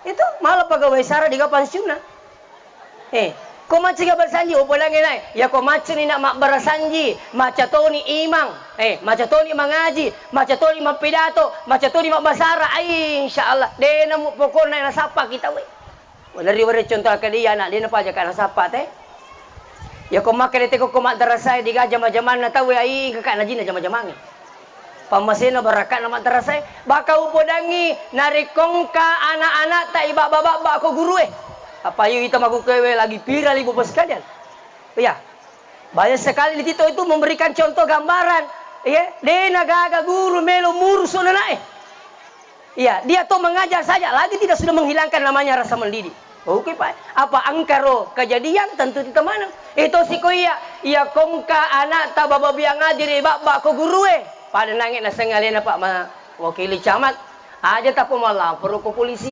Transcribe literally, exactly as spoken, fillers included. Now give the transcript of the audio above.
Itu malah pegawai sara diga pensiunna. Eh, ko macca ga barasanji, oh, podangngi nae. Ya ko macca ni nak mabbarasanji, macca toni imang. Eh, macca toni mangaji, macca toni mappidato, macca toni mabbasara. Ai, insya Allah, de namu pokona nasappa kita we. Waneri wari contoh ke dia anak, de napaja ka nasappa te. Ya ko makkeda te ko, ko maddarasae diga jama-jamanna tau, ai engka ka najinna jama-jamangnge. Pammasena barakatna maddarasae. Baka upodangngi narekko engka anak-anak ta ibabba-babba ko gurue. Apa iyo ita makukewe lagi pira libu sekalian. Iya. Banyak sekali di Tito itu memberikan contoh gambaran. Iya, de nagaga guru melo murusu nanae. Iya, dia tuh mengajar saja, lagi tidak sudah menghilangkan namanya rasa mendidik. Oke, Pak. Apa engkaro kejadian tentu kita mana? Itu siko iya, iya kongka anak ta baba biang aja di babba ko gurue. Pada nange naseng alena Pak ma-, wakili camat. Aja tapo malapor ko polisi.